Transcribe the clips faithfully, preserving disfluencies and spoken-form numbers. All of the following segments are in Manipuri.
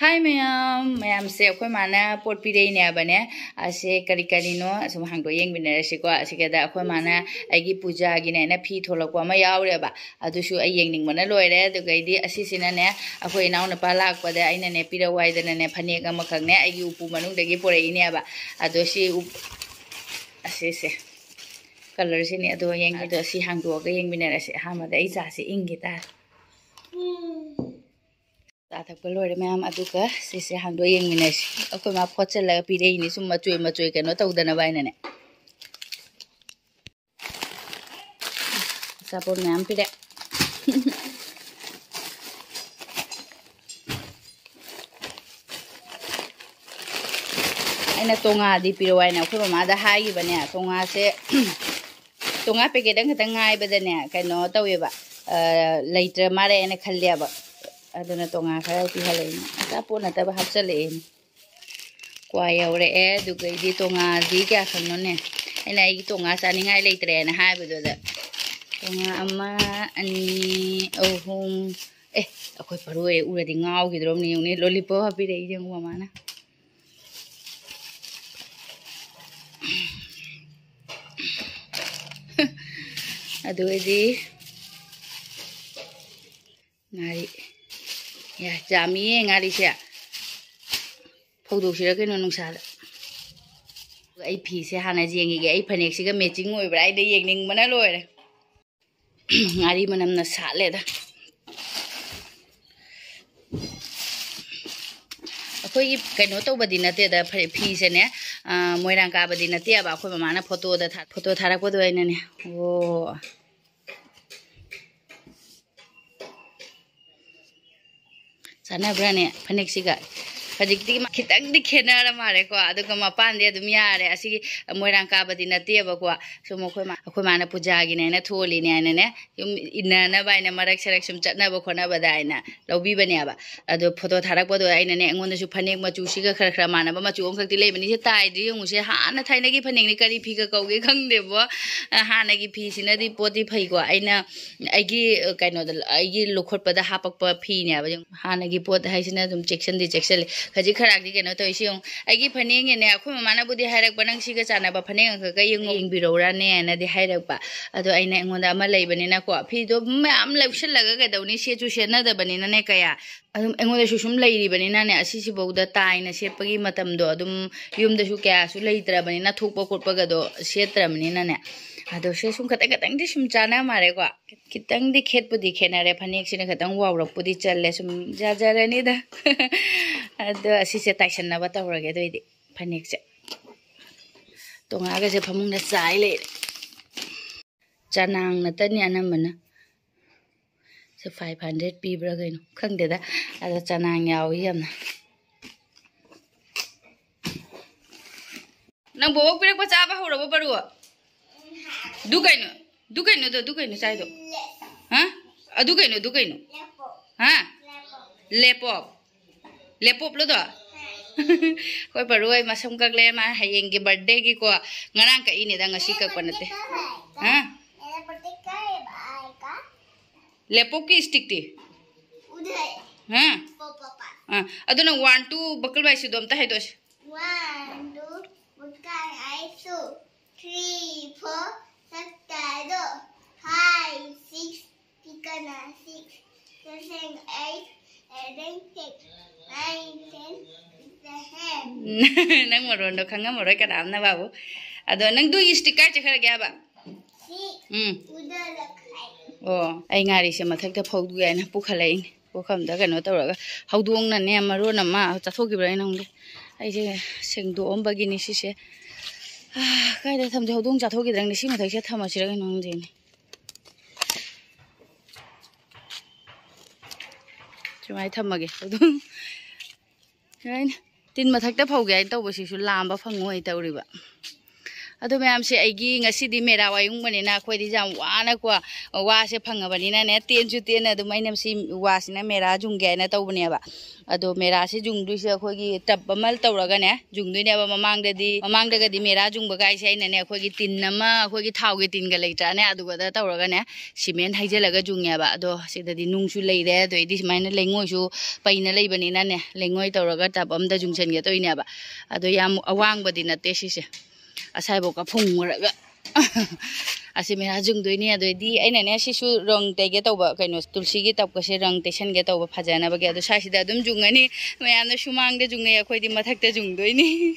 ꯍꯥꯏ ꯃꯌꯥꯝ, ꯃꯌꯥꯝꯁꯦ ꯑꯩꯈꯣꯏ ꯃꯥꯅ ꯄꯣꯠ ꯄꯤꯔꯛꯏꯅꯦꯕꯅꯦ꯫ ꯑꯁꯦ ꯀꯔꯤ ꯀꯔꯤꯅꯣ ꯁꯨꯝ ꯍꯥꯡꯗꯣꯛ ꯌꯦꯡꯃꯤꯟꯅꯔꯁꯤꯀꯣ꯫ ꯑꯁꯤꯒꯗ ꯑꯩꯈꯣꯏ ꯃꯥꯅ ꯑꯩꯒꯤ ꯄꯨꯖꯥꯒꯤꯅꯦꯅ ꯐꯤ ꯊꯣꯛꯂꯛꯄ ꯑꯃ ꯌꯥꯎꯔꯦꯕ, ꯑꯗꯨꯁꯨ ꯑꯩ ꯌꯦꯡꯅꯤꯡꯕꯅ ꯂꯣꯏꯔꯦ꯫ ꯑꯗꯨꯒꯩꯗꯤ ꯑꯁꯤꯁꯤꯅꯅꯦ ꯑꯩꯈꯣꯏ ꯏꯅꯥꯎꯅꯨꯄꯥ ꯂꯥꯛꯄꯗ ꯑꯩꯅꯅꯦ ꯄꯤꯔꯛꯎ ꯍꯥꯏꯗꯅꯅꯦ ꯐꯅꯦꯛ ꯑꯃꯈꯛꯅꯦ ꯑꯩꯒꯤ ꯎꯄꯨ ꯃꯅꯨꯡꯗꯒꯤ ꯄꯨꯔꯛꯏꯅꯦꯕ꯫ ꯑꯗꯣ ꯁꯤ ꯎꯞ-, ꯑꯁꯤꯁꯦ ꯀꯂꯔꯁꯤꯅꯦ꯫ ꯑꯗꯣ ꯌꯦꯡ-, ꯑꯗꯣ ꯁꯤ ꯍꯥꯡꯗꯣꯛꯑꯒ ꯌꯦꯡꯃꯤꯟꯅꯔꯁꯦ꯫ ꯑꯍꯥꯟꯕꯗ ꯑꯩ ꯆꯥꯁꯦ ꯏꯪꯈꯤ ꯇꯥꯔꯦ꯫ ꯆꯥ ꯊꯛꯄ ꯂꯣꯏꯔꯦ ꯃꯌꯥꯝ, ꯑꯗꯨꯒ ꯁꯤꯁꯦ ꯍꯥꯡꯗꯣꯛ ꯌꯦꯡꯃꯤꯟꯅꯁꯤ꯫ ꯑꯩꯈꯣꯏ ꯃꯥ ꯐꯣꯠꯆꯜꯂꯒ ꯄꯤꯔꯛꯏꯅꯤ, ꯁꯨꯝ ꯃꯆꯣꯏ ꯃꯆꯣꯏ ꯀꯩꯅꯣ ꯇꯧꯗꯅꯕ ꯍꯥꯏꯅꯅꯦ꯫ ꯑꯆꯥꯄꯣꯠ ꯃꯌꯥꯝ ꯄꯤꯔꯛꯑꯦ꯫ ꯑꯩꯅ ꯇꯣꯉꯥꯗꯤ ꯄꯤꯔꯛꯑꯣ ꯍꯥꯏꯅ ꯑꯩꯈꯣꯏ ꯃꯃꯥꯗ ꯍꯥꯏꯈꯤꯕꯅꯦ꯫ ꯇꯣꯉꯥꯁꯦ, ꯇꯣꯉꯥ ꯄꯦꯀꯦꯠ ꯑꯃꯈꯛꯇꯪ ꯉꯥꯏꯕꯗꯅꯦ, ꯀꯩꯅꯣ ꯇꯧꯋꯦꯕ, ꯑ, ꯂꯩꯇ꯭ꯔ ꯃꯥꯜꯂꯦꯅ ꯈꯜꯂꯦꯕ꯫ ꯑꯗꯨꯅ ꯇꯣꯉꯥ ꯈꯔ ꯄꯤꯍꯜꯂꯛꯏꯅꯦ꯫ ꯑꯆꯥꯄꯣꯠ ꯅꯠꯇꯕ ꯍꯥꯞꯆꯜꯂꯛꯑꯦꯅꯦ꯫ ꯀ꯭ꯋꯥ ꯌꯧꯔꯛꯑꯦ, ꯑꯗꯨꯒꯩꯗꯤ ꯇꯣꯉꯥꯗꯤ ꯀꯌꯥ ꯈꯪꯅꯣꯅꯦ? ꯑꯩꯅ ꯑꯩꯒꯤ ꯇꯣꯉꯥ ꯆꯥꯅꯤꯡꯉꯥꯏ ꯂꯩꯇ꯭ꯔꯦꯅ ꯍꯥꯏꯕꯗꯨꯗ, ꯇꯣꯉꯥ ꯑꯃ, ꯑꯅꯤ, ꯑꯍꯨꯝ, ꯑꯦ, ꯑꯩꯈꯣꯏ ꯄꯔꯣꯏ ꯎꯔꯗꯤ ꯉꯥꯎꯈꯤꯗ꯭ꯔꯣꯝꯅꯤ ꯌꯦꯡꯉꯨꯅꯦ, ꯂꯣꯂꯤꯄꯣꯞ ꯍꯥꯞꯄꯤꯔꯛꯏ ꯌꯦꯡꯉꯨ ꯃꯃꯥꯅ꯫ ꯑꯗꯨ ꯑꯣꯏꯗꯤ ꯉꯥꯔꯤ꯫ ꯌꯥ, ꯌꯥꯝꯃꯤꯌꯦ ꯉꯥꯔꯤꯁꯦ꯫ ꯐꯧꯗꯣꯛꯁꯤꯔ ꯀꯩꯅꯣ ꯅꯨꯡꯁꯥꯗ꯫ ꯑꯩ ꯐꯤꯁꯦ ꯍꯥꯟꯅ ꯌꯦꯡꯈꯤꯒꯦ꯫ ꯑꯩ ꯐꯅꯦꯛꯁꯤꯒ ꯃꯦꯆꯤꯡ ꯑꯣꯏꯕ꯭ꯔꯥ? ꯑꯩꯗ ꯌꯦꯡꯅꯤꯡꯕꯅ ꯂꯣꯏꯔꯦ꯫ ꯉꯥꯔꯤ ꯃꯅꯝꯅ ꯁꯥꯠꯂꯦꯗ꯫ ꯑꯩꯈꯣꯏꯒꯤ ꯀꯩꯅꯣ ꯇꯧꯕꯗꯤ ꯅꯠꯇꯦꯗ, ꯐ-, ꯐꯤꯁꯦꯅꯦ, ꯑ, ꯃꯣꯏꯔꯥꯡ ꯀꯥꯕꯗꯤ ꯅꯠꯇꯦꯕ꯫ ꯑꯩꯈꯣꯏ ꯃꯃꯥꯅ ꯐꯣꯇꯣꯗ ꯊꯥ-, ꯐꯣꯇꯣ ꯊꯥꯔꯛꯄꯗꯣ ꯑꯩꯅꯅꯦ꯫ ꯑꯣ꯫ ꯆꯥꯟꯅꯕ꯭ꯔꯥꯅꯦ ꯐꯅꯦꯛꯁꯤꯒ? ꯍꯧꯖꯤꯛꯇꯤ ꯈꯤꯇꯪꯗꯤ ꯈꯦꯠꯅꯔ ꯃꯥꯜꯂꯦꯀꯣ꯫ ꯑꯗꯨꯒ ꯃꯄꯥꯟꯗꯤ ꯑꯗꯨꯝ ꯌꯥꯔꯦ꯫ ꯑꯁꯤꯒꯤ ꯃꯣꯏꯔꯥꯡ ꯀꯥꯕꯗꯤ ꯅꯠꯇꯦꯕꯀꯣ꯫ ꯁꯨꯝ ꯑꯩꯈꯣꯏ ꯃꯥ-, ꯑꯩꯈꯣꯏ ꯃꯥꯅ ꯄꯨꯖꯥꯒꯤꯅꯦꯅ ꯊꯣꯜꯂꯤꯅꯦ ꯍꯥꯏꯅꯅꯦ, ꯁꯨꯝ ꯏꯟꯅꯅꯕ ꯍꯥꯏꯅ, ꯃꯔꯛ ꯁꯔꯛ ꯁꯨꯝ ꯆꯠꯅꯕ ꯈꯣꯠꯅꯕꯗ ꯍꯥꯏꯅ ꯂꯧꯕꯤꯕꯅꯦꯕ꯫ ꯑꯗꯣ ꯐꯣꯇꯣ ꯊꯥꯔꯛꯄꯗꯣ ꯑꯩꯅꯅꯦ, ꯑꯩꯉꯣꯟꯗꯁꯨ ꯐꯅꯦꯛ ꯃꯆꯨꯁꯤꯒ ꯈꯔ ꯈꯔ ꯃꯥꯟꯅꯕ ꯃꯆꯨ ꯑꯃꯈꯛꯇꯤ ꯂꯩꯕꯅꯤ꯫ ꯁꯤ ꯇꯥꯏꯗꯨ ꯌꯦꯡꯉꯨꯁꯦ, ꯍꯥꯟꯅ ꯊꯥꯏꯅꯒꯤ ꯐꯅꯦꯛꯅꯤ, ꯀꯔꯤ ꯐꯤꯒ ꯀꯧꯒꯦ ꯈꯪꯗꯦꯕꯣ꯫ ꯑ, ꯍꯥꯟꯅꯒꯤ ꯐꯤꯁꯤꯅꯗꯤ ꯄꯣꯠꯇꯤ ꯐꯩꯀꯣ꯫ ꯑꯩꯅ ꯑꯩꯒꯤ, ꯑ, ꯀꯩꯅꯣꯗ, ꯑꯩꯒꯤ ꯂꯧꯈꯠꯄꯗ ꯍꯥꯄꯛꯄ ꯐꯤꯅꯦꯕ꯫ ꯍꯥꯟꯅꯒꯤ ꯄꯣꯠ ꯍꯥꯏꯁꯤꯅ ꯑꯗꯨꯝ ꯆꯦꯛꯁꯤꯟꯗꯤ ꯆꯦꯛꯁꯤꯜꯂꯤ꯫ ꯈꯖꯤꯛ ꯈꯔꯥꯛꯇꯤ ꯀꯩꯅꯣ ꯇꯧꯋꯤ꯫ ꯁꯤ ꯌꯦꯡꯉꯨ, ꯑꯩꯒꯤ ꯐꯅꯦꯛꯅꯦꯅꯦ, ꯑꯩꯈꯣꯏ ꯃꯃꯥꯅꯕꯨꯗꯤ ꯍꯥꯏꯔꯛꯄ, "ꯅꯪ ꯁꯤꯒ ꯆꯥꯟꯅꯕ ꯐꯅꯦꯛ ꯑꯃꯈꯛꯀ ꯌꯦꯡꯉꯣ, ꯌꯦꯡꯕꯤꯔꯛꯎꯔꯥꯅꯦꯅꯗꯤ" ꯍꯥꯏꯔꯛꯄ꯫ ꯑꯗꯣ ꯑꯩꯅ, ꯑꯩꯉꯣꯟꯗ ꯑꯃ ꯂꯩꯕꯅꯤꯅꯀꯣ, ꯐꯤꯗꯣ ꯃꯌꯥꯝ ꯂꯧꯁꯤꯜꯂꯒ ꯀꯩꯗꯧꯅꯤ, ꯁꯦꯠꯁꯨ ꯁꯦꯠꯅꯗꯕꯅꯤꯅꯅꯦ ꯀꯌꯥ꯫ ꯑꯗꯨꯝ ꯑꯩꯉꯣꯟꯗꯁꯨ ꯁꯨꯝ ꯂꯩꯔꯤꯕꯅꯤꯅꯅꯦ, ꯑꯁꯤꯁꯤꯐꯧꯗ ꯇꯥꯏꯅ ꯁꯦꯠꯄꯒꯤ ꯃꯇꯝꯗꯣ ꯑꯗꯨꯝ ꯌꯨꯝꯗꯁꯨ ꯀꯌꯥꯁꯨ ꯂꯩꯇ꯭ꯔꯕꯅꯤꯅ, ꯊꯣꯛꯄ ꯈꯣꯠꯄꯒꯗꯣ ꯁꯦꯠꯇ꯭ꯔꯕꯅꯤꯅꯅꯦ꯫ ꯑꯗꯣ ꯁꯦ ꯁꯨꯝ ꯈꯇꯪ ꯈꯇꯪꯗꯤ ꯁꯨꯝ ꯆꯥꯅ ꯃꯥꯜꯂꯦꯀꯣ꯫ ꯈꯤꯇꯪꯗꯤ ꯈꯦꯠꯄꯨꯗꯤ ꯈꯦꯠꯅꯔꯦ, ꯐꯅꯦꯛꯁꯤꯅ ꯈꯤꯇꯪ ꯋꯥꯎꯔꯛꯄꯨꯗꯤ ꯆꯜꯂꯦ, ꯁꯨꯝ ꯌꯥꯖꯔꯅꯤꯗ꯫ ꯑꯗꯣ ꯑꯁꯤꯁꯦ ꯇꯥꯏꯁꯟꯅꯕ ꯇꯧꯔꯒꯦ꯫ ꯑꯗꯨꯑꯣꯏꯗꯤ ꯐꯅꯦꯛꯁꯦ ꯇꯣꯉꯥꯒꯁꯦ ꯐꯃꯨꯡꯗ ꯆꯥꯏ ꯂꯩꯔꯦ꯫ ꯆꯅꯥꯡ ꯅꯠꯇꯅꯤ ꯑꯅꯝꯕꯅ꯫ ꯁꯦ ꯐꯥꯏꯚ ꯍꯟꯗ꯭ꯔꯦꯠ ꯄꯤꯕ꯭ꯔꯥ ꯀꯩꯅꯣ ꯈꯪꯗꯦꯗ꯫ ꯑꯗꯣ ꯆꯅꯥꯡ ꯌꯥꯎꯏ ꯌꯥꯝꯅ꯫ ꯅꯪ ꯕꯣꯕꯣꯛ ꯄꯤꯔꯛꯄ ꯆꯥꯕ ꯍꯧꯔꯕꯣ, ꯄꯔꯨ? ꯑꯗꯨ ꯀꯩꯅꯣ? ꯑꯗꯨ ꯀꯩꯅꯣꯗꯣ, ꯑꯗꯨ ꯀꯩꯅꯣ ꯆꯥꯏꯗꯣ? ꯍꯥ? ꯑꯗꯨ ꯀꯩꯅꯣ, ꯑꯗꯨ ꯀꯩꯅꯣ? ꯍꯥ? ꯂꯦꯄꯣꯞ꯫ ꯂꯦꯄꯣꯞꯂꯣꯗꯣ? ꯑꯩꯈꯣꯏ ꯄꯔꯨ ꯍꯣꯏ ꯃꯁꯝ ꯀꯛꯂꯦ꯫ ꯃꯥ ꯍꯌꯦꯡꯒꯤ ꯕꯥꯔꯗꯦꯒꯤꯀꯣ꯫ ꯉꯔꯥꯡ ꯀꯛꯏꯅꯦꯗ, ꯉꯁꯤ ꯀꯛꯄ ꯅꯠꯇꯦ꯫ ꯍꯥ? ꯂꯦꯄꯣꯞꯀꯤ ꯏꯁꯇꯤꯛꯇꯤ? ꯍꯥ? ꯑꯥ, ꯑꯗꯨ ꯅꯪ ꯋꯥꯟ ꯇꯨ ꯕꯀꯜ ꯕꯥꯏꯁꯤꯗꯣ ꯑꯝꯇ ꯍꯥꯏꯗꯣꯛꯑꯁꯤ꯫ One, two, ꯃꯨꯠꯀꯥꯏ, ꯑꯩꯁꯨ, three, four, ꯁꯛꯇꯗꯣ, five, six, ꯄꯤꯀꯅ, six, seven, eight, eleven, twelve, nine, ten, eleven. ꯅꯪ ꯃꯔꯣꯟꯗꯣ ꯈꯪꯉꯝꯃꯔꯣꯏ ꯀꯅꯥꯝꯅ, ꯕꯥꯕꯨ꯫ ꯑꯗꯣ ꯅꯪ ꯗꯨꯏ ꯏꯁꯇꯤꯛ ꯀꯥꯏ ꯆꯠꯈ꯭ꯔꯒꯦ ꯍꯥꯏꯕ? ꯎꯝ꯫ ꯑꯣ, ꯑꯩ ꯉꯥꯔꯤꯁꯦ ꯃꯊꯛꯇ ꯐꯧꯗꯣꯛꯀꯦ ꯍꯥꯏꯅ ꯄꯨꯈꯠꯂꯛꯏꯅꯦ꯫ ꯄꯨꯈꯝꯗ ꯀꯩꯅꯣ ꯇꯧꯔꯒ꯫ ꯍꯧꯗꯣꯡꯅꯅꯦ ꯃꯔꯣꯟ ꯑꯃ ꯆꯥꯊꯣꯛꯈꯤꯕ꯭ꯔꯥ ꯈꯪꯗꯦ꯫ ꯑꯩꯁꯦ ꯁꯦꯡꯗꯣꯛꯑꯝꯕꯒꯤꯅꯤ ꯁꯤꯁꯦ꯫ ꯑꯥ, ꯀꯥꯏꯗ ꯊꯝꯁꯦ? ꯍꯧꯗꯣꯡ ꯆꯥꯊꯣꯛꯈꯤꯗ꯭ꯔꯥ ꯈꯪꯗꯦ꯫ ꯁꯤ ꯃꯊꯛꯁꯤꯗ ꯊꯝꯃꯁꯤꯔꯥ ꯀꯩꯅꯣ ꯈꯪꯗꯦꯅꯦ꯫ ꯁꯨꯃꯥꯏꯅ ꯊꯝꯃꯒꯦ ꯍꯧꯗꯣꯡ꯫ ꯇꯤꯟ ꯃꯊꯛꯇ ꯐꯧꯒꯦ ꯍꯥꯏꯅ ꯇꯧꯕꯁꯤꯁꯨ ꯂꯥꯝꯕ ꯐꯪꯉꯣꯏ ꯇꯧꯔꯤꯕ꯫ ꯑꯗꯣ ꯃꯌꯥꯝꯁꯦ, ꯑꯩꯒꯤ ꯉꯁꯤꯗꯤ ꯃꯦꯔꯥ ꯋꯥꯌꯨꯡꯕꯅꯤꯅ ꯑꯩꯈꯣꯏꯗꯤ ꯌꯥꯝ ꯋꯥꯅꯀꯣ, ꯋꯥꯁꯦ ꯐꯪꯉꯕꯅꯤꯅꯅꯦ, ꯇꯦꯟꯁꯨ ꯇꯦꯟꯅ ꯑꯗꯨꯝ ꯑꯩꯅ ꯁꯤ ꯋꯥꯁꯤꯅ ꯃꯦꯔꯥ ꯌꯨꯡꯒꯦ ꯍꯥꯏꯅ ꯇꯧꯕꯅꯦꯕ꯫ ꯑꯗꯣ ꯃꯦꯔꯥꯁꯦ ꯌꯨꯡꯗꯣꯏꯁꯦ ꯑꯩꯈꯣꯏꯒꯤ ꯇꯞ ꯑꯃ ꯇꯧꯔꯒꯅꯦ ꯌꯨꯡꯗꯣꯏꯅꯦꯕ꯫ ꯃꯃꯥꯡꯗꯗꯤ, ꯃꯃꯥꯡꯗꯒꯗꯤ ꯃꯦꯔꯥ ꯌꯨꯡꯕ ꯀꯥꯏꯁꯦ ꯑꯩꯅꯅꯦ ꯑꯩꯈꯣꯏꯒꯤ ꯇꯤꯟ ꯑꯃ, ꯑꯩꯈꯣꯏꯒꯤ ꯊꯥꯎꯒꯤ ꯇꯤꯟꯒ ꯂꯩꯇ꯭ꯔꯥꯅꯦ, ꯑꯗꯨꯒꯗ ꯇꯧꯔꯒꯅꯦ ꯁꯤꯃꯦꯟ ꯍꯩꯖꯤꯜꯂꯒ ꯌꯨꯡꯉꯦꯕ꯫ ꯑꯗꯣ ꯁꯤꯗꯗꯤ ꯅꯨꯡꯁꯨ ꯂꯩꯔꯦ, ꯑꯗꯩꯗꯤ ꯁꯨꯃꯥꯏꯅ ꯂꯩꯉꯣꯏꯁꯨ ꯄꯩꯅ ꯂꯩꯕꯅꯤꯅꯅꯦ, ꯂꯩꯉꯣꯏ ꯇꯧꯔꯒ ꯇꯞ ꯑꯝꯗ ꯌꯨꯡꯁꯟꯒꯦ ꯇꯧꯔꯤꯅꯦꯕ꯫ ꯑꯗꯣ ꯌꯥꯝ ꯑꯋꯥꯡꯕꯗꯤ ꯅꯠꯇꯦ ꯁꯤꯁꯦ, ꯑꯁꯥꯏꯐꯥꯎ ꯀꯥꯐꯨꯡꯉꯨꯔꯒ꯫ ꯑꯁꯤ ꯃꯦꯔꯥ ꯌꯨꯡꯗꯣꯏꯅꯤ꯫ ꯑꯗꯩꯗꯤ ꯑꯩꯅꯅꯦ ꯁꯤꯁꯨ ꯔꯪ ꯇꯩꯒꯦ ꯇꯧꯕ, ꯀꯩꯅꯣ, ꯇꯨꯜꯁꯤꯒꯤ ꯇꯞꯀꯁꯦ ꯔꯪ ꯇꯩꯁꯟꯒꯦ ꯇꯧꯕ ꯐꯖꯅꯕꯒꯤ꯫ ꯑꯗꯣ ꯁ꯭ꯋꯥꯏꯁꯤꯗ ꯑꯗꯨꯝ ꯌꯨꯡꯉꯅꯤ, ꯃꯌꯥꯝꯅ ꯁꯨꯃꯥꯡꯗ ꯌꯨꯡꯉꯦ, ꯑꯩꯈꯣꯏꯗꯤ ꯃꯊꯛꯇ ꯌꯨꯡꯗꯣꯏꯅꯤ꯫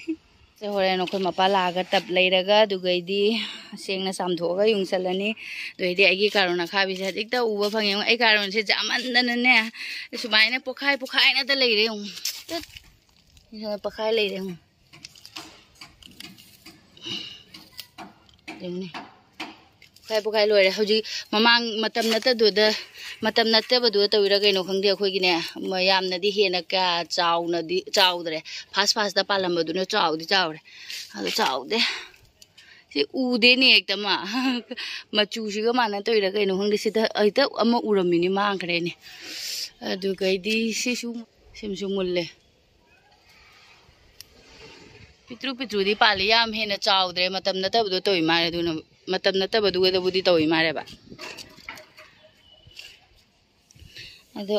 ꯁꯦ ꯍꯣꯔꯦꯟ ꯑꯩꯈꯣꯏ ꯃꯄꯥ ꯂꯥꯛꯑꯒ ꯇꯞ ꯂꯩꯔꯒ, ꯑꯗꯨꯒꯩꯗꯤ ꯁꯦꯡꯅ ꯆꯥꯝꯊꯣꯛꯑꯒ ꯌꯨꯡꯁꯜꯂꯅꯤ꯫ ꯑꯗꯨꯒꯩꯗꯤ ꯑꯩꯒꯤ ꯀꯥꯔꯣꯟ ꯑꯈꯥꯕꯤꯁꯦ ꯍꯧꯖꯤꯛꯇ ꯎꯕ ꯐꯪꯉꯦ꯫ ꯌꯦꯡꯉꯨ, ꯑꯩ ꯀꯥꯔꯣꯟꯁꯦ ꯌꯥꯝꯃꯟꯗꯅꯅꯦ ꯁꯨꯃꯥꯏꯅ ꯄꯣꯛꯈꯥꯏ ꯄꯣꯛꯈꯥꯏꯅꯗ ꯂꯩꯔꯦ꯫ ꯌꯦꯡꯉꯨ, ꯇꯠ! ꯄꯣꯛꯈꯥꯏ ꯂꯩꯔꯦ꯫ ꯌꯦꯡꯉꯨ, ꯌꯦꯡꯉꯨꯅꯦ꯫ ꯄꯣꯛꯈꯥꯏ ꯄꯣꯛꯈꯥꯏ ꯂꯣꯏꯔꯦ꯫ ꯍꯧꯖꯤꯛ ꯃꯃꯥꯡ ꯃꯇꯝ ꯅꯠꯇꯗꯨꯗ, ꯃꯇꯝ ꯅꯠꯇꯕꯗꯨꯗ ꯇꯧꯔꯤꯔꯥ ꯀꯩꯅꯣ ꯈꯪꯗꯦ, ꯑꯩꯈꯣꯏꯒꯤꯅꯦ, ꯃ-, ꯌꯥꯝꯅꯗꯤ ꯍꯦꯟꯅ ꯀꯌꯥ ꯆꯥꯎꯅꯗꯤ ꯆꯥꯎꯗ꯭ꯔꯦ꯫ ꯐꯥꯁ ꯐꯥꯁꯇ ꯄꯥꯜꯂꯝꯕꯗꯨꯅ ꯆꯥꯎꯗꯤ ꯆꯥꯎꯔꯦ꯫ ꯑꯗꯣ ꯆꯥꯎꯗꯦ꯫ ꯁꯤ ꯎꯗꯦꯅꯦ ꯍꯦꯛꯇ ꯃꯥ꯫ ꯃꯆꯨꯁꯤꯒ ꯃꯥꯟꯅ ꯇꯧꯔꯤꯔꯥ ꯀꯩꯅꯣ ꯈꯪꯗꯦ꯫ ꯁꯤꯗ ꯍꯦꯛꯇ ꯑꯃ ꯎꯔꯝꯃꯤꯅꯤ, ꯃꯥꯡꯈ꯭ꯔꯦꯅꯦ꯫ ꯑꯗꯨꯒꯩꯗꯤ ꯁꯤꯁꯨ, ꯁꯤꯃꯁꯨ ꯃꯨꯜꯂꯦ꯫ ꯄꯤꯇ꯭ꯔꯨ ꯄꯤꯇ꯭ꯔꯨꯗꯤ ꯄꯥꯜꯂꯤ, ꯌꯥꯝ ꯍꯦꯟꯅ ꯆꯥꯎꯗ꯭ꯔꯦ꯫ ꯃꯇꯝ ꯅꯠꯇꯕꯗꯣ ꯇꯧꯏ ꯃꯥꯜꯂꯦ, ꯑꯗꯨꯅ ꯃꯇꯝ ꯅꯠꯇꯕꯗꯨꯒꯗꯕꯨꯗꯤ ꯇꯧꯏ ꯃꯥꯜꯂꯦꯕ꯫ ꯑꯗꯣ,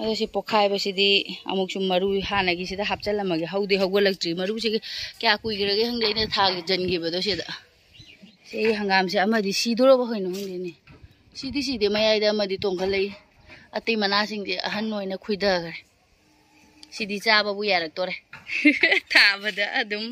ꯑꯗꯣ ꯁꯤ ꯄꯣꯛꯈꯥꯏꯕꯁꯤꯗꯤ ꯑꯃꯨꯛꯁꯨ ꯃꯔꯨ ꯍꯥꯟꯅꯒꯤꯁꯤꯗ ꯍꯥꯞꯆꯤꯜꯂꯝꯃꯒꯦ꯫ ꯍꯧꯗꯤ ꯍꯧꯒꯠꯂꯛꯇ꯭ꯔꯤ꯫ ꯃꯔꯨꯁꯤꯒꯤ ꯀꯌꯥ ꯀꯨꯏꯈ꯭ꯔꯒꯦ ꯈꯪꯗꯦ, ꯑꯩꯅ ꯊꯥꯖꯤꯟꯈꯤꯕꯗꯣ ꯁꯤꯗ꯫ ꯁꯤ ꯑꯩ ꯍꯪꯒꯥꯝꯁꯦ ꯑꯃꯗꯤ ꯁꯤꯗꯣꯔꯕ ꯀꯩꯅꯣ ꯈꯪꯗꯦꯅꯦ꯫ ꯁꯤꯗꯤ ꯁꯤꯗꯦ, ꯃꯌꯥꯏꯗ ꯑꯃꯗꯤ ꯇꯣꯡꯈꯠꯂꯛꯏ꯫ ꯑꯇꯩ ꯃꯅꯥꯁꯤꯡꯁꯦ ꯑꯍꯟ ꯑꯣꯏꯅ ꯈꯨꯏꯊꯈ꯭ꯔꯦ꯫ ꯁꯤꯗꯤ ꯆꯥꯕꯕꯨ ꯌꯥꯔꯛꯇꯣꯔꯦ꯫ ꯊꯥꯕꯗ ꯑꯗꯨꯝ꯫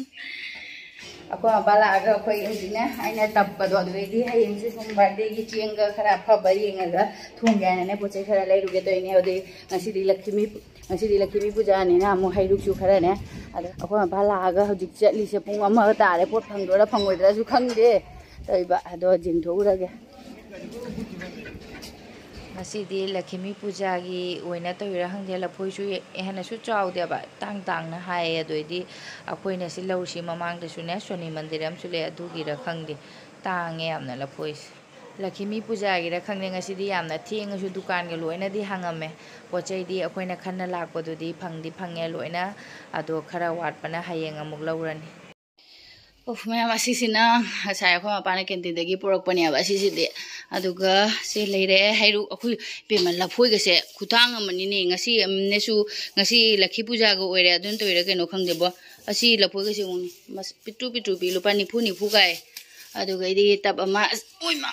ꯑꯩꯈꯣꯏ ꯃꯄꯥ ꯂꯥꯛꯑꯒ ꯑꯩꯈꯣꯏ ꯍꯧꯖꯤꯛꯅꯦ ꯑꯩꯅ ꯇꯞꯄꯗꯣ, ꯑꯗꯨꯗꯩꯗꯤ ꯍꯌꯦꯡꯁꯦ ꯁꯨꯝ ꯕꯥꯔꯗꯦꯒꯤ ꯆꯦꯡꯒ ꯈꯔ ꯑꯐꯕ ꯌꯦꯡꯉꯒ ꯊꯣꯡꯒꯦ ꯍꯥꯏꯅꯅꯦ ꯄꯣꯠ ꯆꯩ ꯈꯔ ꯂꯩꯔꯨꯒꯦ ꯇꯧꯔꯤꯅꯦ꯫ ꯑꯗꯨꯗꯩ ꯉꯁꯤꯗꯤ ꯂꯛꯈꯤꯃꯤ, ꯉꯁꯤꯗꯤ ꯂꯛꯈꯤꯃꯤ ꯄꯨꯖꯥꯅꯤꯅ ꯑꯃꯨꯛ ꯍꯩꯔꯨꯛꯁꯨ ꯈꯔꯅꯦ꯫ ꯑꯗꯣ ꯑꯩꯈꯣꯏ ꯃꯄꯥ ꯂꯥꯛꯑꯒ ꯍꯧꯖꯤꯛ ꯆꯠꯂꯤꯁꯦ ꯄꯨꯡ ꯑꯃꯒ ꯇꯥꯔꯦ, ꯄꯣꯠ ꯐꯪꯗꯣꯏꯔꯥ ꯐꯪꯉꯣꯏꯗ꯭ꯔꯥꯁꯨ ꯈꯪꯗꯦ ꯇꯧꯔꯤꯕ꯫ ꯑꯗꯣ ꯌꯦꯡꯊꯣꯛꯎꯔꯒꯦ꯫ ꯉꯁꯤꯗꯤ ꯂꯛꯈꯤꯃꯤ ꯄꯨꯖꯥꯒꯤ ꯑꯣꯏꯅ ꯇꯧꯔꯤꯔꯥ ꯈꯪꯗꯦ, ꯂꯐꯣꯏꯁꯨ ꯍꯦꯟꯅꯁꯨ ꯆꯥꯎꯗꯦꯕ, ꯇꯥꯡ ꯇꯥꯡꯅ ꯍꯥꯏꯌꯦ꯫ ꯑꯗꯨ ꯑꯣꯏꯗꯤ ꯑꯩꯈꯣꯏꯅ ꯁꯤ ꯂꯧꯔꯤꯁꯤ ꯃꯃꯥꯡꯗꯁꯨꯅꯦ ꯁꯣꯅꯤ ꯃꯟꯗꯤꯔ ꯑꯃꯁꯨ ꯂꯩ, ꯑꯗꯨꯒꯤꯔ ꯈꯪꯗꯦ, ꯇꯥꯡꯉꯦ ꯌꯥꯝꯅ ꯂꯐꯣꯏꯁꯦ꯫ ꯂꯛꯈꯤꯃꯤ ꯄꯨꯖꯥꯒꯤꯔ ꯈꯪꯗꯦ, ꯉꯁꯤꯗꯤ ꯌꯥꯝꯅ ꯊꯦꯡꯉꯁꯨ ꯗꯨꯀꯥꯟꯒ ꯂꯣꯏꯅꯗꯤ ꯍꯥꯡꯉꯝꯃꯦ꯫ ꯄꯣꯠ ꯆꯩꯗꯤ ꯑꯩꯈꯣꯏꯅ ꯈꯟꯅ ꯂꯥꯛꯄꯗꯨꯗꯤ ꯐꯪꯗꯤ ꯐꯪꯉꯦ ꯂꯣꯏꯅ, ꯑꯗꯣ ꯈꯔ ꯋꯥꯠꯄꯅ ꯍꯌꯦꯡ ꯑꯃꯨꯛ ꯂꯧꯔꯅꯤ꯫ ꯎꯐ, ꯃꯌꯥꯝ, ꯑꯁꯤꯁꯤꯅ ꯉꯁꯥꯏ ꯑꯩꯈꯣꯏ ꯃꯄꯥꯅ ꯀꯦꯟꯇꯤꯟꯗꯒꯤ ꯄꯨꯔꯛꯄꯅꯦꯕ꯫ ꯑꯁꯤꯁꯤꯗꯤ, ꯑꯗꯨꯒ ꯁꯤ ꯂꯩꯔꯦ ꯍꯩꯔꯨꯛ꯫ ꯑꯩꯈꯣꯏ ꯏꯕꯦꯝꯃ, ꯂꯐꯣꯏꯒꯁꯦ ꯈꯨꯇꯥꯡ ꯑꯃꯅꯤꯅꯦ꯫ ꯉꯁꯤ ꯑꯃꯅꯁꯨ, ꯉꯁꯤ ꯂꯛꯈꯤ ꯄꯨꯖꯥꯒ ꯑꯣꯏꯔꯦ, ꯑꯗꯨꯅ ꯇꯧꯔꯤꯔꯥ ꯀꯩꯅꯣ ꯈꯪꯗꯦꯕꯣ꯫ ꯑꯁꯤ ꯂꯐꯣꯏꯒꯁꯦ ꯌꯦꯡꯉꯨꯅꯦ, ꯃꯁ-, ꯄꯤꯛꯇ꯭ꯔꯨ ꯄꯤꯛꯇ꯭ꯔꯨ ꯄꯤ, ꯂꯨꯄꯥ ꯅꯤꯐꯨ ꯅꯤꯐꯨ ꯀꯥꯏ꯫ ꯑꯗꯨꯒ ꯑꯩꯗꯤ ꯇꯞ ꯑꯃ, ꯑꯁ, ꯑꯣꯏꯃ!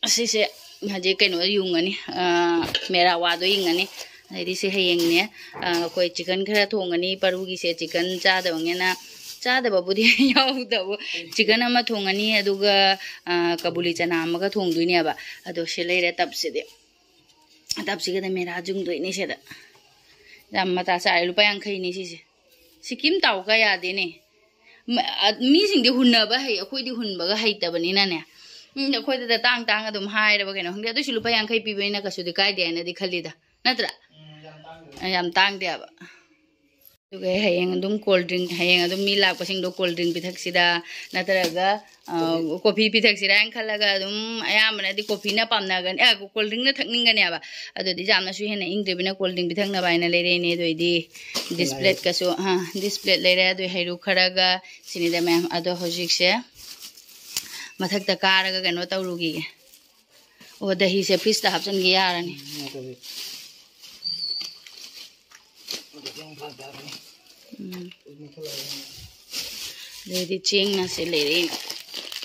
ꯑꯁꯤꯁꯦ ꯍꯧꯖꯤꯛ ꯀꯩꯅꯣ ꯌꯨꯡꯉꯅꯤ, ꯑꯥ, ꯃꯦꯔꯥꯋꯥꯗꯣ ꯌꯨꯡꯉꯅꯤ꯫ ꯑꯗꯩꯗꯤ ꯁꯤ ꯍꯌꯦꯡꯅꯦ, ꯑꯥ, ꯑꯩꯈꯣꯏ ꯆꯤꯀꯟ ꯈꯔ ꯊꯣꯡꯉꯅꯤ, ꯄꯔꯨꯒꯤꯁꯦ ꯆꯤꯀꯟ ꯆꯥꯗꯕꯅꯤꯅ, ꯆꯥꯗꯕꯕꯨꯗꯤ ꯌꯥꯎꯗꯕ, ꯆꯤꯀꯟ ꯑꯃ ꯊꯣꯡꯉꯅꯤ, ꯑꯗꯨꯒ, ꯑꯥ, ꯀꯕꯨꯂꯤ ꯆꯅꯥ ꯑꯃꯒ ꯊꯣꯡꯗꯣꯏꯅꯦꯕ꯫ ꯑꯗꯣ ꯁꯤ ꯂꯩꯔꯦ ꯇꯞꯁꯤꯗꯤ, ꯇꯞꯁꯤꯒꯗ ꯃꯦꯔꯥ ꯌꯨꯡꯗꯣꯏꯅꯦ ꯁꯤꯗ꯫ ꯌꯥꯝ ꯃꯇꯥ ꯆꯥꯔꯦ, ꯂꯨꯄꯥ ꯌꯥꯡꯈꯩꯅꯦ ꯁꯤꯁꯦ꯫ ꯁꯤꯀꯤꯝ ꯇꯥꯎ ꯀꯌꯥꯗꯦꯅꯦ꯫ ꯃ-, ꯑ, ꯃꯤꯁꯤꯡꯗꯤ ꯍꯨꯟꯅꯕ ꯍꯩ, ꯑꯩꯈꯣꯏꯗꯤ ꯍꯨꯟꯕꯒ ꯍꯩꯇꯕꯅꯤꯅꯅꯦ꯫ ꯎꯝ, ꯑꯩꯈꯣꯏꯗ ꯇꯥꯡ ꯇꯥꯡ ꯑꯗꯨꯝ ꯍꯥꯏꯔꯕ ꯀꯩꯅꯣ ꯈꯪꯗꯦ, ꯑꯗꯨꯁꯨ ꯂꯨꯄꯥ ꯌꯥꯡꯈꯩ ꯄꯤꯕꯅꯤꯅ ꯀꯩꯁꯨꯗꯤ ꯀꯥꯏꯗꯦ ꯍꯥꯏꯅꯗꯤ ꯈꯜꯂꯤꯗ, ꯅꯠꯇ꯭ꯔꯥ? ꯎꯝ, ꯌꯥꯝ ꯇꯥꯡꯗꯦ꯫ ꯑ, ꯌꯥꯝ ꯇꯥꯡꯗꯦꯕ꯫ ꯑꯗꯨꯒ ꯑꯩ ꯍꯌꯦꯡ ꯑꯗꯨꯝ cold drink, ꯍꯌꯦꯡ ꯑꯗꯨꯝ ꯃꯤ ꯂꯥꯛꯄꯁꯤꯡꯗꯣ cold drink ꯄꯤꯊꯛꯁꯤꯗ, ꯅꯠꯇ꯭ꯔꯒ, ꯑ, coffee ꯄꯤꯊꯛꯁꯤꯔꯥ ꯍꯥꯏꯅ ꯈꯜꯂꯒ ꯑꯗꯨꯝ ꯑꯌꯥꯝꯕꯅꯗꯤ coffeeꯅ ꯄꯥꯝꯅꯒꯅꯤ, ꯑ, cold drinkꯅ ꯊꯛꯅꯤꯡꯒꯅꯦꯕ꯫ ꯑꯗꯨꯗꯤ ꯌꯥꯝꯅꯁꯨ ꯍꯦꯟꯅ ꯏꯪꯗ꯭ꯔꯤꯕꯅꯤꯅ cold drink ꯄꯤꯊꯛꯅꯕ ꯍꯥꯏꯅ ꯂꯩꯔꯛꯏꯅꯦ꯫ ꯑꯗꯨ ꯑꯣꯏꯗꯤ dish plateꯀꯁꯨ, ꯑ, dish plate ꯂꯩꯔꯦ꯫ ꯑꯗꯨ ꯍꯩꯔꯨꯛ ꯈꯔꯒ ꯁꯤꯅꯤꯗ ꯃꯌꯥꯝ꯫ ꯑꯗꯣ ꯍꯧꯖꯤꯛꯁꯦ ꯃꯊꯛꯇ ꯀꯥꯔꯒ ꯀꯩꯅꯣ ꯇꯧꯔꯨꯈꯤꯒꯦ꯫ ꯑꯣ, ꯗꯍꯤꯁꯦ fridgeꯇ ꯍꯥꯞꯆꯤꯟꯒꯦ ꯌꯥꯔꯅꯤ꯫ ꯎꯝ, ꯅꯠꯇ꯭ꯔꯗꯤ, ꯅꯠꯇ꯭ꯔꯗꯤ ꯑꯃꯨꯛ ꯐꯔꯛ ꯇꯥꯔꯅꯤ꯫ ꯎꯝ꯫ ꯀꯨꯏꯅ ꯊꯣꯛꯂꯛꯑꯔꯣꯏ꯫ ꯑꯗꯩꯗꯤ ꯆꯦꯡ ꯑꯁꯦ ꯂꯩꯔꯛꯏ꯫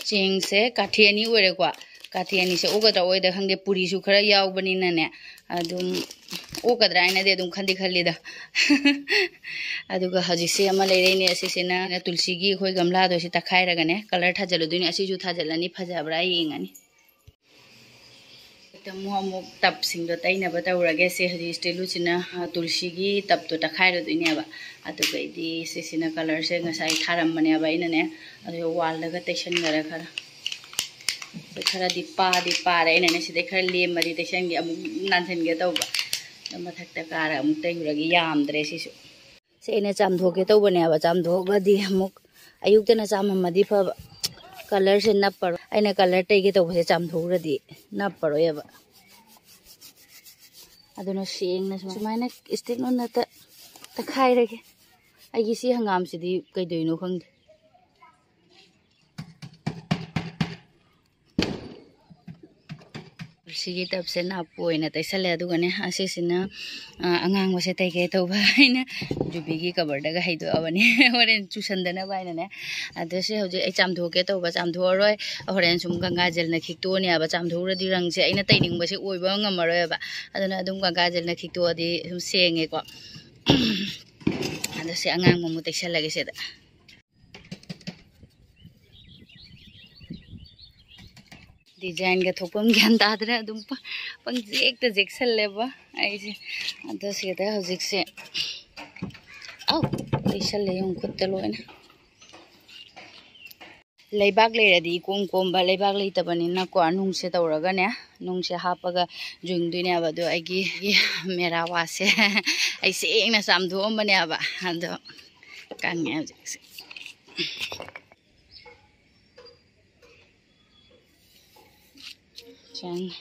ꯆꯦꯡꯁꯦ ꯀꯥꯊꯤ ꯑꯅꯤ ꯑꯣꯏꯔꯦꯀꯣ꯫ ꯀꯥꯊꯤ ꯑꯅꯤꯁꯦ ꯑꯣꯛꯀꯗ꯭ꯔꯥ ꯑꯣꯏꯗ꯭ꯔꯥ ꯈꯪꯗꯦ, ꯄꯨꯔꯤꯁꯨ ꯈꯔ ꯌꯥꯎꯕꯅꯤꯅꯅꯦ, ꯑꯗꯨꯝ ꯑꯣꯛꯀꯗ꯭ꯔꯥ ꯍꯥꯏꯅꯗꯤ ꯑꯗꯨꯝ ꯈꯟꯗꯤ ꯈꯜꯂꯤꯗ꯫ ꯑꯗꯨꯒ ꯍꯧꯖꯤꯛꯁꯦ ꯑꯃ ꯂꯩꯔꯛꯏꯅꯦ, ꯑꯁꯤꯁꯤꯅ ꯇꯨꯜꯁꯤꯒꯤ ꯑꯩꯈꯣꯏ ꯒꯝꯂꯥꯗꯣ ꯁꯤ ꯇꯛꯈꯥꯏꯔꯒꯅꯦ colour ꯊꯥꯖꯤꯜꯂꯨꯗꯣꯏꯅꯦ꯫ ꯑꯁꯤꯁꯨ ꯊꯥꯖꯤꯜꯂꯅꯤ, ꯐꯖꯕ꯭ꯔꯥ ꯌꯦꯡꯉꯅꯤ꯫ ꯍꯦꯛꯇ ꯑꯃꯨꯛ ꯑꯃꯨꯛ tubꯁꯤꯡꯗꯣ ꯇꯩꯅꯕ ꯇꯧꯔꯒꯦ꯫ ꯁꯦ ꯍꯧꯖꯤꯛ ꯏꯁꯇꯦꯂꯨꯁꯤꯅ, ꯑ, ꯇꯨꯜꯁꯤꯒꯤ tubꯇꯣ ꯇꯛꯈꯥꯏꯔꯗꯣꯏꯅꯦꯕ꯫ ꯑꯗꯨꯒ ꯑꯩꯗꯤ ꯁꯤꯁꯤꯅ colourꯁꯦ ꯉꯁꯥꯏ ꯊꯥꯔꯝꯕꯅꯦꯕ ꯑꯩꯅꯅꯦ, ꯑꯗꯨꯒ wallꯗꯒ ꯇꯩꯁꯟꯈꯔꯦ ꯈꯔ꯫ ꯑꯩꯈꯣꯏ ꯈꯔꯗꯤ ꯄꯥꯗꯤ ꯄꯥꯔꯦ꯫ ꯑꯩꯅꯅꯦ ꯁꯤꯗꯩ ꯈꯔ ꯂꯦꯝꯃꯗꯤ ꯇꯩꯁꯟꯒꯦ, ꯑꯃꯨꯛ ꯅꯥꯟꯁꯤꯟꯒꯦ ꯇꯧꯕ꯫ ꯑꯗꯣ ꯃꯊꯛꯇ ꯀꯥꯔ ꯑꯃꯨꯛ ꯇꯩꯔꯨꯔꯒꯦ, ꯌꯥꯝꯗ꯭ꯔꯦ ꯁꯤꯁꯨ꯫ ꯁꯤ ꯑꯩꯅ ꯆꯥꯝꯊꯣꯛꯀꯦ ꯇꯧꯕꯅꯦꯕ꯫ ꯆꯥꯝꯊꯣꯛꯑꯒꯗꯤ ꯑꯃꯨꯛ ꯑꯌꯨꯛꯇꯅ ꯆꯥꯝꯃꯝꯃꯗꯤ ꯐꯕ꯫ ꯀꯂꯔꯁꯦ ꯅꯞꯄꯔꯣꯏ꯫ ꯑꯩꯅ ꯀꯂꯔ ꯇꯩꯒꯦ ꯇꯧꯕꯁꯦ ꯆꯥꯝꯊꯣꯛꯎꯔꯗꯤ ꯅꯞꯄꯔꯣꯏꯕ꯫ ꯑꯗꯨꯅ ꯁꯦꯡꯅ ꯁꯨꯃꯥꯏꯅ ꯏꯁꯇꯤꯛ ꯅꯨꯅ ꯇ-, ꯇꯛꯈꯥꯏꯔꯒꯦ꯫ ꯑꯩꯒꯤ ꯁꯤ ꯍꯪꯒꯥꯝꯁꯤꯗꯤ ꯀꯩꯗꯧꯅꯣ ꯈꯪꯗꯦ꯫ ꯁꯤꯒꯤ ꯇꯞꯁꯦ ꯅꯥꯞꯄꯨ ꯑꯣꯏꯅ ꯇꯩꯁꯜꯂꯦ꯫ ꯑꯗꯨꯒꯅꯦ, ꯑꯁꯤꯁꯤꯅ, ꯑ, ꯑꯉꯥꯡꯕꯁꯦ ꯇꯩꯒꯦ ꯇꯧꯕ꯫ ꯑꯩꯅ ꯖꯨꯕꯤꯒꯤ ꯀꯕꯔꯗꯒ ꯍꯩꯗꯣꯛꯑꯕꯅꯦ꯫ ꯍꯣꯔꯦꯟ ꯆꯨꯁꯟꯗꯅꯕ ꯍꯥꯏꯅꯅꯦ꯫ ꯑꯗꯣ ꯁꯤ ꯍꯧꯖꯤꯛ ꯑꯩ ꯆꯥꯝꯊꯣꯛꯀꯦ ꯇꯧꯕ, ꯆꯥꯝꯊꯣꯛꯑꯔꯣꯏ꯫ ꯍꯣꯔꯦꯟ ꯁꯨꯝ ꯒꯪꯒꯥ ꯖꯜꯅ ꯈꯤꯛꯇꯣꯛꯑꯅꯦꯕ꯫ ꯆꯥꯝꯊꯣꯛꯎꯔꯗꯤ ꯔꯪꯁꯦ ꯑꯩꯅ ꯇꯩꯅꯤꯡꯕꯁꯦ ꯑꯣꯏꯕ ꯉꯝꯃꯔꯣꯏꯕ꯫ ꯑꯗꯨꯅ ꯑꯗꯨꯝ ꯒꯪꯒꯥ ꯖꯜꯅ ꯈꯤꯛꯇꯣꯛꯑꯗꯤ ꯁꯨꯝ ꯁꯦꯡꯉꯦꯀꯣ꯫ ꯑꯗꯣ ꯁꯤ ꯑꯉꯥꯡꯕ ꯑꯃꯨꯛ ꯇꯩꯁꯜꯂꯒꯦ ꯁꯤꯗ꯫ ꯗꯤꯖꯥꯏꯟꯒ ꯊꯣꯛꯐꯝ ꯒ꯭ꯌꯥꯟ ꯇꯥꯗ꯭ꯔꯦ, ꯑꯗꯨꯝ ꯄ-, ꯄꯪꯖꯦꯛꯇ ꯖꯦꯛꯁꯜꯂꯦꯕ ꯑꯩꯁꯦ꯫ ꯑꯗꯣ ꯁꯤꯗ ꯍꯧꯖꯤꯛꯁꯦ, ꯑꯧ, ꯇꯩꯁꯜꯂꯦ ꯌꯦꯡꯉꯨ ꯈꯨꯠꯇ ꯂꯣꯏꯅ꯫ ꯂꯩꯕꯥꯛ ꯂꯩꯔꯗꯤ ꯏꯀꯣꯝ ꯀꯣꯝꯕ, ꯂꯩꯕꯥꯛ ꯂꯩꯇꯕꯅꯤꯅꯀꯣ, ꯅꯨꯡꯁꯦ ꯇꯧꯔꯒꯅꯦ, ꯅꯨꯡꯁꯦ ꯍꯥꯞꯄꯒ ꯌꯨꯡꯗꯣꯏꯅꯦꯕ꯫ ꯑꯗꯣ ꯑꯩꯒꯤ ꯃꯦꯔꯥ ꯋꯥꯁꯁꯦ ꯑꯩ ꯁꯦꯡꯅ ꯆꯥꯝꯊꯣꯛꯑꯝꯕꯅꯦꯕ, ꯑꯗꯣ ꯀꯪꯉꯦ ꯍꯧꯖꯤꯛꯁꯦ꯫ ꯆꯪꯉꯦ꯫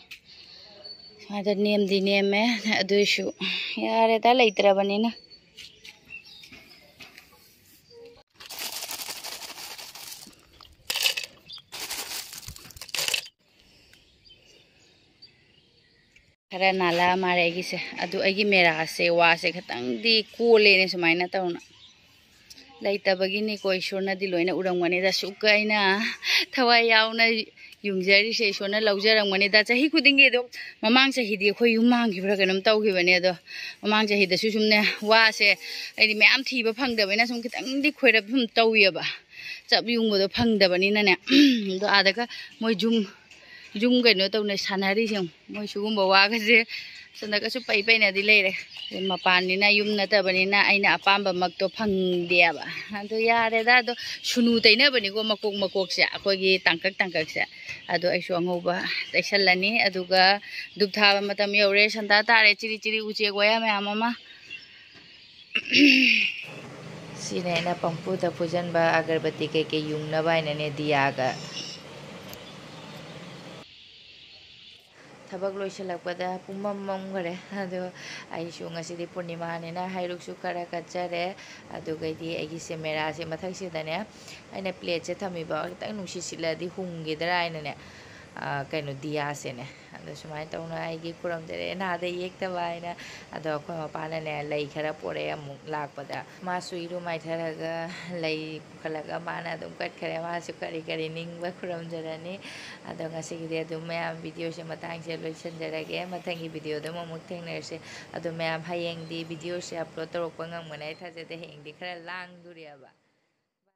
ꯁꯨꯃꯥꯏꯅ ꯅꯦꯝꯗꯤ ꯅꯦꯝꯃꯦ, ꯑꯗꯨꯏꯁꯨ ꯌꯥꯔꯦꯗ, ꯂꯩꯇ꯭ꯔꯕꯅꯤꯅ꯫ ꯈꯔ ꯅꯥꯜꯂꯛꯑ ꯃꯥꯜꯂꯦ ꯑꯩꯒꯤꯁꯦ꯫ ꯑꯗꯨ ꯑꯩꯒꯤ ꯃꯦꯔꯥꯁꯦ, ꯋꯥꯁꯦ ꯈꯤꯇꯪꯗꯤ ꯀꯣꯜꯂꯦꯅꯦ ꯁꯨꯃꯥꯏꯅ ꯇꯧꯅ꯫ ꯂꯩꯇꯕꯒꯤꯅꯤꯀꯣ, ꯏꯁꯣꯔꯅꯗꯤ ꯂꯣꯏꯅ ꯎꯔꯝꯒꯅꯤꯗ꯫ ꯑꯁꯨꯛ ꯑꯩꯅ ꯊꯋꯥꯏ ꯌꯥꯎꯅ ꯌꯨꯡꯖꯔꯤꯁꯦ ꯏꯁꯣꯔꯅ ꯂꯧꯖꯔꯝꯒꯅꯤꯗ꯫ ꯆꯍꯤ ꯈꯨꯗꯤꯡꯒꯤ ꯑꯗꯨꯝ, ꯃꯃꯥꯡ ꯆꯍꯤꯗꯤ ꯑꯩꯈꯣꯏ ꯌꯨꯝ ꯃꯥꯡꯈꯤꯕ꯭ꯔꯥ ꯀꯩꯅꯣꯝ ꯇꯧꯈꯤꯕꯅꯦ꯫ ꯑꯗꯣ ꯃꯃꯥꯡ ꯆꯍꯤꯗꯁꯨ ꯁꯨꯝꯅꯦ, ꯋꯥꯁꯦ ꯑꯩꯗꯤ ꯃꯌꯥꯝ ꯊꯤꯕ ꯐꯪꯗꯕꯅꯤꯅ ꯁꯨꯝ ꯈꯤꯇꯪꯗꯤ ꯈꯣꯏꯔꯞ ꯁꯨꯝ ꯇꯧꯏꯑꯕ, ꯆꯞ ꯌꯨꯡꯕꯗꯣ ꯐꯪꯗꯕꯅꯤꯅꯅꯦ꯫ ꯑꯗꯣ ꯑꯥꯗꯒ ꯃꯣꯏ ꯖꯨꯝ, ꯖꯨꯝ ꯀꯩꯅꯣ ꯇꯧꯅ ꯁꯥꯟꯅꯔꯤꯁꯦ ꯌꯦꯡꯉꯨ꯫ ꯃꯣꯏ ꯁꯤꯒꯨꯝꯕ ꯋꯥꯒꯁꯦ ꯁꯣꯝꯗꯒꯁꯨ ꯄꯩ ꯄꯩꯅꯗꯤ ꯂꯩꯔꯦ꯫ ꯃꯄꯥꯟꯅꯤꯅ, ꯌꯨꯝ ꯅꯠꯇꯕꯅꯤꯅ ꯑꯩꯅ ꯑꯄꯥꯝꯕꯃꯛꯇꯣ ꯐꯪꯗꯦꯕ꯫ ꯑꯗꯣ ꯌꯥꯔꯦꯗ, ꯑꯗꯣ ꯁꯨꯅꯨ ꯇꯩꯅꯕꯅꯤꯀꯣ, ꯃꯀꯣꯛ ꯃꯀꯣꯛꯁꯦ ꯑꯩꯈꯣꯏꯒꯤ ꯇꯥꯡꯀꯛ ꯇꯥꯡꯀꯛꯁꯦ꯫ ꯑꯗꯣ ꯑꯩꯁꯨ ꯑꯉꯧꯕ ꯇꯩꯁꯜꯂꯅꯤ꯫ ꯑꯗꯨꯒ ꯙꯨꯞ ꯊꯥꯕ ꯃꯇꯝ ꯌꯧꯔꯦ, ꯁꯟꯗꯥ ꯇꯥꯔꯦ, ꯆꯤꯔꯤ ꯆꯤꯔꯤ ꯎꯆꯦꯛ ꯋꯥꯌꯥ ꯃꯌꯥꯝ ꯑꯃ꯫ ꯁꯤꯅ ꯑꯩꯅ ꯄꯪꯄꯨꯗ ꯄꯨꯁꯤꯟꯕ ꯑꯒꯔꯕꯇꯤ ꯀꯩꯀꯩ ꯌꯨꯡꯅꯕ ꯍꯥꯏꯅꯅꯦ, ꯗꯤꯌꯥꯒ꯫ ꯊꯕꯛ ꯂꯣꯏꯁꯤꯜꯂꯛꯄꯗ ꯄꯨꯝꯃꯝ ꯃꯝꯈꯔꯦ꯫ ꯑꯗꯣ ꯑꯩꯁꯨ ꯉꯁꯤꯗꯤ ꯄꯨꯔꯅꯤꯃꯥꯅꯤꯅ ꯍꯩꯔꯨꯛꯁꯨ ꯈꯔ ꯀꯠꯆꯔꯦ꯫ ꯑꯗꯨꯒꯩꯗꯤ ꯑꯩꯒꯤ ꯁꯦꯃꯦꯔꯥꯁꯦ ꯃꯊꯛꯁꯤꯗꯅꯦ, ꯑꯩꯅ ꯄ꯭ꯂꯦꯠꯁꯦ ꯊꯝꯃꯤꯕ ꯈꯤꯇꯪ ꯅꯨꯡꯁꯤꯠ ꯁꯤꯠꯂꯗꯤ ꯍꯨꯝꯈꯤꯗ꯭ꯔꯥ ꯍꯥꯏꯅꯅꯦ, ꯑ, ꯀꯩꯅꯣ, ꯗꯤꯌꯥꯁꯦꯅꯦ꯫ ꯑꯗꯣ ꯁꯨꯃꯥꯏꯅ ꯇꯧꯅ ꯑꯩꯒꯤ ꯈꯨꯔꯨꯝꯖꯔꯦ, ꯅꯥꯗ ꯌꯦꯛꯇꯕ ꯍꯥꯏꯅ꯫ ꯑꯗꯣ ꯑꯩꯈꯣꯏ ꯃꯄꯥꯅꯅꯦ, ꯂꯩ ꯈꯔ ꯄꯣꯔꯛꯑꯦ ꯑꯃꯨꯛ ꯂꯥꯛꯄꯗ꯫ ꯃꯥꯁꯨ ꯏꯔꯨ ꯃꯥꯏꯊꯔꯒ ꯂꯩ ꯄꯨꯈꯠꯂꯒ ꯃꯥꯅ ꯑꯗꯨꯝ ꯀꯠꯈꯔꯦ꯫ ꯃꯥꯁꯨ ꯀꯔꯤ ꯀꯔꯤ ꯅꯤꯡꯕ ꯈꯨꯔꯨꯝꯖꯔꯅꯤ꯫ ꯑꯗꯣ ꯉꯁꯤꯒꯤꯗꯤ ꯑꯗꯨꯝ ꯃꯌꯥꯝ ꯚꯤꯗꯤꯑꯣꯁꯦ ꯃꯇꯥꯡꯁꯦ ꯂꯣꯏꯁꯤꯟꯖꯔꯒꯦ꯫ ꯃꯊꯪꯒꯤ ꯚꯤꯗꯤꯑꯣꯗ ꯑꯃꯨꯛ ꯊꯦꯡꯅꯔꯁꯦ꯫ ꯑꯗꯣ ꯃꯌꯥꯝ, ꯍꯌꯦꯡꯗꯤ ꯚꯤꯗꯤꯑꯣꯁꯦ ꯑꯞꯂꯣꯗ ꯇꯧꯔꯛꯄ ꯉꯝꯒꯅꯤ ꯑꯩ ꯊꯥꯖꯗꯦ꯫ ꯍꯌꯦꯡꯗꯤ ꯈꯔ ꯂꯥꯡꯗꯣꯔꯤꯑꯕ꯫